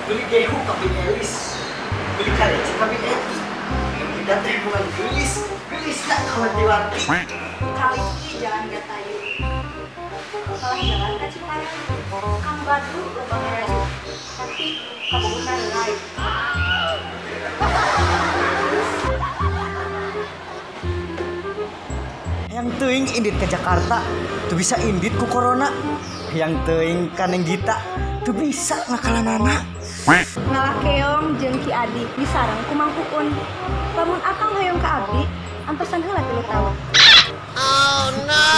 Beli gehu ka Bing Elis, beli kaleci ka Bing Eti. Kita teh bukan gelis, gelis tak kawanti-wanti. Kali ini jalan Jatayu, kalah jalan ka Citayam, Kang Badru loba ngarayu, tapi kabogohna heureuy. Yang teuing indit ke Jakarta, tuh bisa indit ku corona. Yang teuing ka Neng Gita, tuh bisa ngakalanana. Ngalah keong jeung Ki Adi disareng ku Mang Uun. Lamun akang hoyong ka abdi, antosan heula 3 taun. Oh no.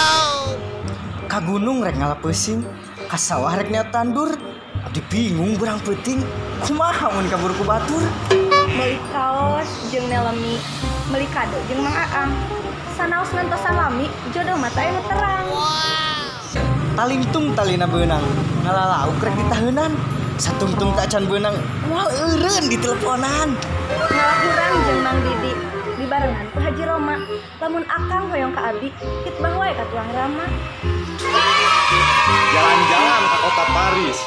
Ka gunung rek ngala peuting, ka sawah rek neot tandur. Abdi bingung berang peuting, kumaha mun kabur ku batur. Meuli kaos jeung Nelemi, meuli kado jeung Mang Aang. Sanaos ngantosan lami, jodoh mata anu terang. Talingtung talina beunang, ngalalauk rek ditahenan. Satungtung tak can beunang, moal eureun di teleponan. Ngalah hurang jeung Mang Didi, dibarengan ku Haji Roma. Lamun akang hoyong ka abdi, hitbah wae ka tuang Rama. Jalan-jalan ke kota Paris,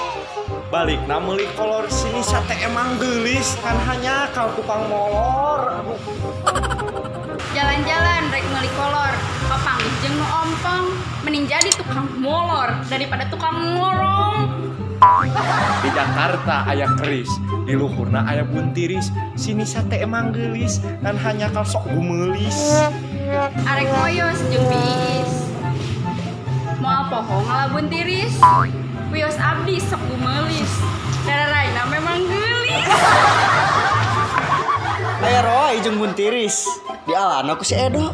balikna meuli kolor sini sate emang geulis, kan hanya kau tukang molor. Aduh. Jalan-jalan rek meuli kolor, papanggih jeung nu ompong, mending jadi tukang molor daripada tukang ngorong. Di Jakarta aya keris, di luhurna aya buntiris, sini sate emang geulis, kan hanya kau sok gumeulis. Arek moyos jeung biis, moal poho ngalabun tiris, wios abdi sok gumeulis, dararaina memang geulis. Aya Roy jeung buntiris, di alana ku si Edo,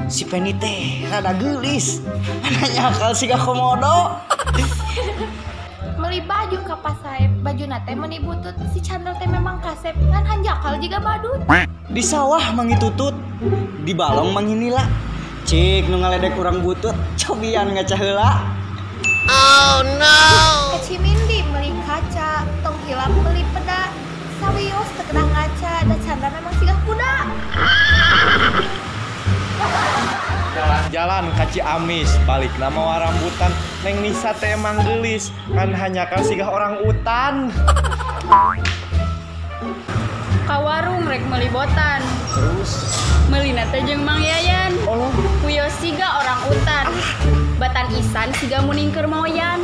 si Penny teh rada geulis, mana nyakal siga komodo. Meli baju ka Pasaep, bajuna teh meuni butut, si Chandra teh memang kasep, ngan hanjakal jiga badut. Di sawah mangi tutut, di balong mangi nila, cik nu ngaledek urang butut, cobian ngaca heula. Oh no. Ke Cimindi meuli kaca, tong hilap meuli peda, sawios teu kedah ngaca, da Chandra memang sigah kuda. Jalan-jalan ka Ciamis, balikna mawa rambutan, Neng Nisa teh emang geulis, kan hanya kan sigah orang utan. Ka warung rek meuli botan, terus meulina teh jeung Mang Yayan. Oh. Wios siga orang utan, batan isan siga muning keur moyan.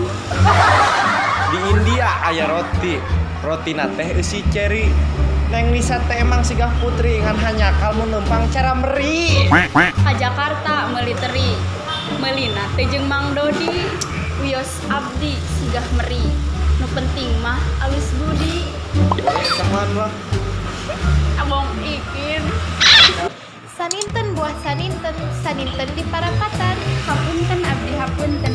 Di India aya roti, rotina teh eusi ceri. Neng Nisa teh emang sigah putri, ngan hanjakal mun leumpang cara meri. Ka Jakarta meuli teri, meulina teh jeung Mang Dodi. Wios abdi sigah meri, nu penting mah alus budi. Jangan lah. Abong ikin. Saninten buah saninten, saninten di parapatan. Hapunten abdi hapunten,